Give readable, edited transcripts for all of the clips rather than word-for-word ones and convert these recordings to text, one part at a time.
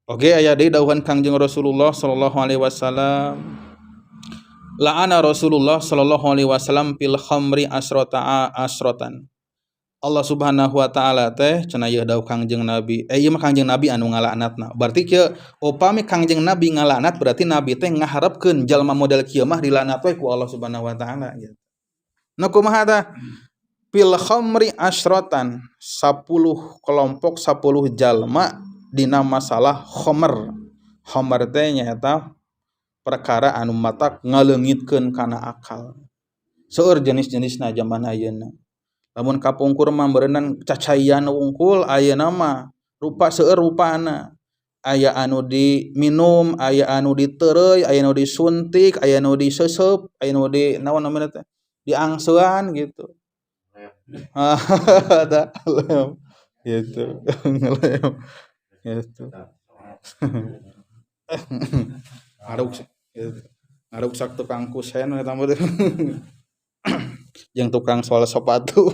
Oke, aya deui dawuhan Kangjeng Rasulullah sallallahu alaihi wasallam. La'ana Rasulullah sallallahu alaihi wasallam fil khamri asrota asrotan. Allah Subhanahu wa taala teh cenah ieu dawuh Kangjeng Nabi. Ieu mah Kangjeng Nabi anu ngalaknatna. Berarti kieu, upami Kangjeng Nabi ngalaknat, berarti Nabi teh ngaharepkeun jalma model kieu mah dilaknat we ku Allah Subhanahu wa taala gitu. Nu kumaha tah? Fil khamri asrotan, 10 kelompok, 10 jalma dina masalah khamr. Khamr teh nyaeta perkara anu matak ngaleungitkeun kana akal. Seueur jenis-jenisna zaman ayeuna. Lamun kapungkur mah meureunnan cacaian wungkul, ayeuna mah rupa seueur rupana. Aya anu diminum, aya anu diteureuy, aya anu disuntik, aya anu diseuseup, aya anu di naon namina teh, diangsean gitu. Tah, gitu. Ngelem gitu. Ngaruksak gitu. Ngaruksak tukang kusen eta mah, jeung tukang sol sepatu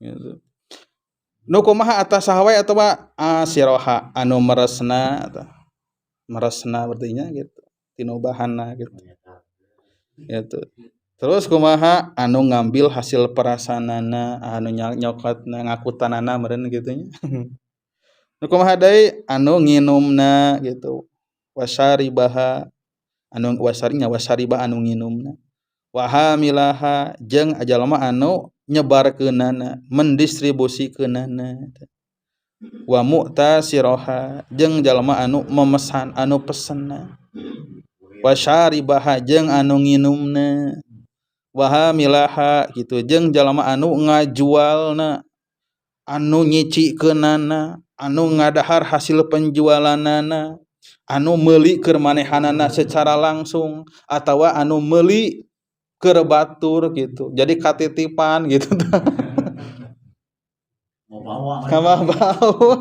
gitu. Nu kumaha atas saha wae atawa asiroha anu meresna tah. Meresna berarti gitu, tinu bahanna gitu. Gitu. Terus kumaha anu ngambil hasil perasanana, anu nyokotna, ngakutanana meureun kitu nya. Nu kumaha deui anu nginumna gitu. Wasaribaha, anu wasarinya, wasariba anu nginumna. Wa hamilaha, jeung jalma anu nyebarkeunana, mendistribusikeunana. Wa mu'tasiroha, jeung jalma anu memesan, anu pesenna. Wa syaribaha, jeung anu nginumna. Wa hamilaha gitu, jeung jalma anu ngajualna, anu nyicikeunana, anu ngadahar hasil penjualanana, anu meuli keur manehanana secara langsung atawa anu meuli keur batur gitu, jadi katitipan gitu. Mau bawa. Bawa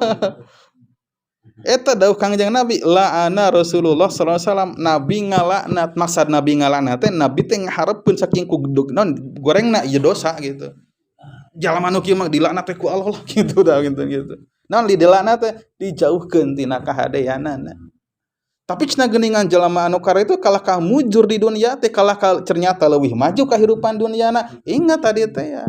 eta dawuh Kangjeng Nabi, la'ana Rasulullah sallallahu alaihi wasallam, Nabi ngalaknat. Maksud Nabi ngalaknat teh, Nabi teh ngaharepkeun saking ku non gorengna ieu dosa gitu. Jalma nu kieu mah dilaknat teh ku Allah lah gitu dah gitu gitu. Naon dilaknat teh? Dijauhkeun tina kahadeanana. Tapi cenah geuningan jalma anu kara itu kalah ka mujur di dunia teh, kalah ka ternyata leuwih maju kahirupan duniana. Ingat tadi teh ya,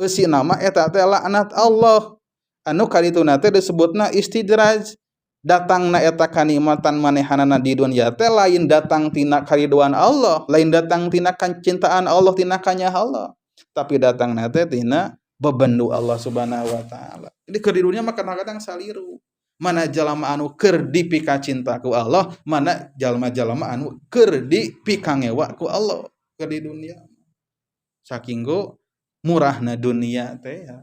eusi nama eta teh laknat Allah anu kadituna teh disebutna istidraj. Datangna eta kanikmatan manehanana di dunia teh lain datang tina karidoan Allah, lain datang tina kacintaan Allah, tina kanya Allah, tapi datangna teh tina bebendu Allah Subhanahu wa taala. Jadi keur di dunia mah kadang-kadang saliru mana jalma anu keur dipika cinta ku Allah, mana jalma-jalma anu keur dipikangewa ku Allah keur di dunia, saking go murahna dunia teh ya.